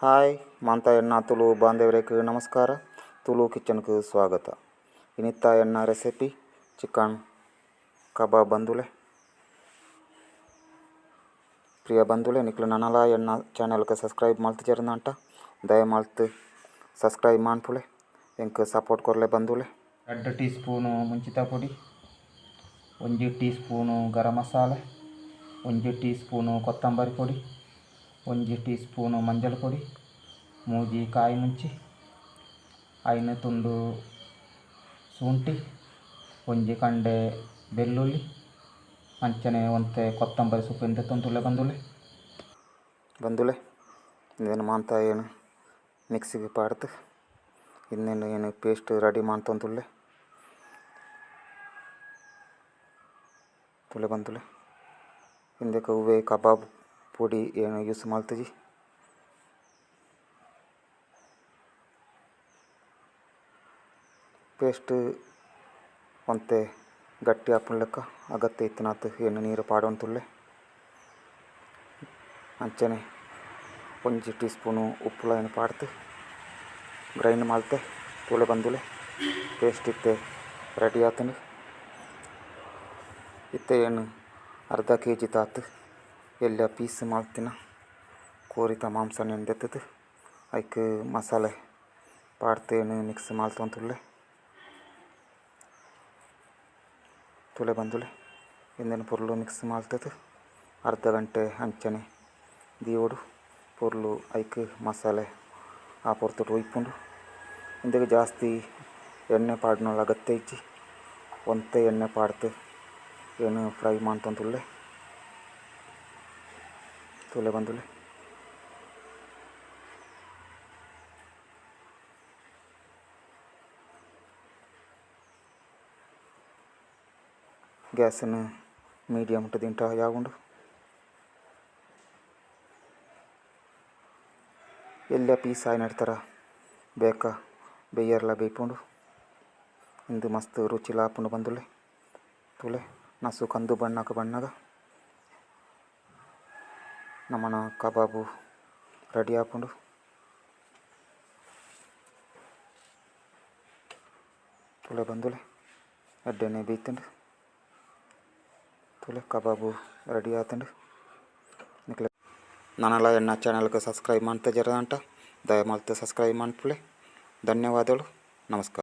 Hi ಮಾಂತ ಎನ್ನ ತುಳು ಬಾಂಧವರಿಗೆ ನಮಸ್ಕಾರ. ತುಳು ಕಿಚನ್ಗೆ ಸ್ವಾಗತ. ಇನಿತ್ತ ಎನ್ನ ರೆಸಿಪಿ ಚಿಕನ್ ಕಬಾಬ್ ಬಂದುಲೆ. ಪ್ರಿಯ ಬಂಧುಲೆ, ನಿಕ್ಲು ನನಲ ಎನ್ನ ಚಾನೆಲ್ಗೆ ಸಬ್ಸ್ಕ್ರೈಬ್ ಮಲ್ತಿಜೆರ್ಂಡ ದಯಮಾಲ್ತ್ ಸಬ್ಸ್ಕ್ರೈಬ್ ಮನ್ಪುಲೆ, ಎಂಕ್ ಸಪೋರ್ಟ್ ಕೊರ್ಲೆ ಬಂಧುಲೆ. 2 ಟೀ ಸ್ಪೂನು ಮುಂಚಿತ ಪೊಡಿ, 1 tea spoon garam masala, 1 tea spoon ಕೊತ್ತಂಬರಿ ಪೊಡಿ, 1 ಟೀ ಸ್ಪೂನು ಮಂಜಲ್ ಪೊಡಿ, 3 ಕಾಯಿ ಮುಂಚಿ, 5 ತುಂಡು ಶುಂಠಿ, 1 ಕಂಡೆ ಬೆಳ್ಳುಳ್ಳಿ, ಅಂಚನೆ ಒಂತೆ ಕೊತ್ತಂಬರಿ ಸೊಪ್ಪು ತೊಂದುಲೆ ಬಂದುಲೆ. ಬಂದುಲೆ ಇಂದೆನ್ ಮಾಂತ ಏನು ಮಿಕ್ಸಿಗೆ ಪಾಡ್ದು ಇಂದೆನ್ ಏನು ಪೇಸ್ಟ್ ರೆಡಿ ಮಂತೊಂದುಲ್ಲೆ. ತುಲೆ ಬಂದುಲೆ ಇಂದೆಕ್ ಒವ್ವೆ ಕಬಾಬ್ ಪೊಡಿ ಏನು ಯೂಸ್ ಮಲ್ತುಜಿ. ಪೇಸ್ಟ್ ಒಂತೆ ಗಟ್ಟಿ ಆಪುನ ಲೆಕ್ಕ ಅಗತ್ಯ ಇತ್ತಿನಾತ್ ಏನು ನೀರು ಪಾಡೊಂದುಲ್ಲೆ. ಅಂಚನೆ 1 ಟೀ ಸ್ಪೂನು ಉಪ್ಪುಲ ಏನು ಪಾಡ್ದು ಗ್ರೈಂಡ್ ಮಲ್ತೆ. ತೂಲೆ ಬಂದುಲೆ ಪೇಸ್ಟ್ ಇತ್ತೆ ರೆಡಿ ಆತುಂಡು. ಇತ್ತೆ ಏನು ಅರ್ಧ ಕೆ ಜಿ ತಾತ್ ಎಲ್ಲ ಪೀಸ್ ಮಲ್ತಿನ ಕೋರಿತ ಮಾಂಸನ್ ದೆತ್ತುದು ಐಕ್ ಮಸಾಲೆ ಪಾಡ್ದು ಏನು ಮಿಕ್ಸ್ ಮಲ್ತೊಂದುಲ್ಲೆ. ತೂಲೆ ಬಂದುಲೆ ಇಂದೆನ್ ಪೊರ್ಲು ಮಿಕ್ಸ್ ಮಲ್ತುದು ಅರ್ಧ ಗಂಟೆ ಅಂಚನೆ ದೀವೊಡು. ಪೊರ್ಲು ಐಕ್ ಮಸಾಲೆ ಆ ಪೊರ್ತುಡು ಒಯ್ಪುಂಡು. ಇಂದೆಕ್ ಜಾಸ್ತಿ ಎಣ್ಣೆ ಪಾಡುನಲ ಅಗತ್ಯ ಇಜ್ಜಿ. ಒಂತೆ ಎಣ್ಣೆ ಪಾಡ್ದು ಏನು ಫ್ರೈ ಮಂತೊಂದುಲ್ಲೆ. ತೂಲೆ ಬಂದುಲೆ ಗ್ಯಾಸನ್ನು ಮೀಡಿಯಮ್ ದಿಂಟ ಯಾವುಂಡು. ಎಲ್ಲ ಪೀಸ್ ಆಯಿನಡ್ತರ ಬೇಕ ಬೇಯರ್ಲ ಬೇಯ್ಪುಂಡು. ಇಂದು ಮಸ್ತ್ ರುಚಿಲ ಆಪುಂಡು ಬಂದುಲೆ. ತೂಲೆ ನಸು ಕಂದು ಬಣ್ಣಕ ಬಣ್ಣಗ ನಮನ ಕಬಾಬು ರೆಡಿ ಆಪುಂಡು. ತೂಲೆ ಬಂದುಲೆ ಎಡ್ಡೆನೆ ಬೇಯ್ತುಂಡು. ತೂಲೆ ಕಬಾಬು ರೆಡಿ ಆತುಂಡು. ನಿಕ್ಲೆ ನನಲ ಎನ್ನ ಚಾನೆಲ್ಗೆ ಸಬ್ಸ್ಕ್ರೈಬ್ ಮಂತುಜೆರ್ಂಡ ದಯಮಾಲ್ತ್ ಸಬ್ಸ್ಕ್ರೈಬ್ ಮನ್ಪುಲೆ. ಧನ್ಯವಾದಗಳು. ನಮಸ್ಕಾರ.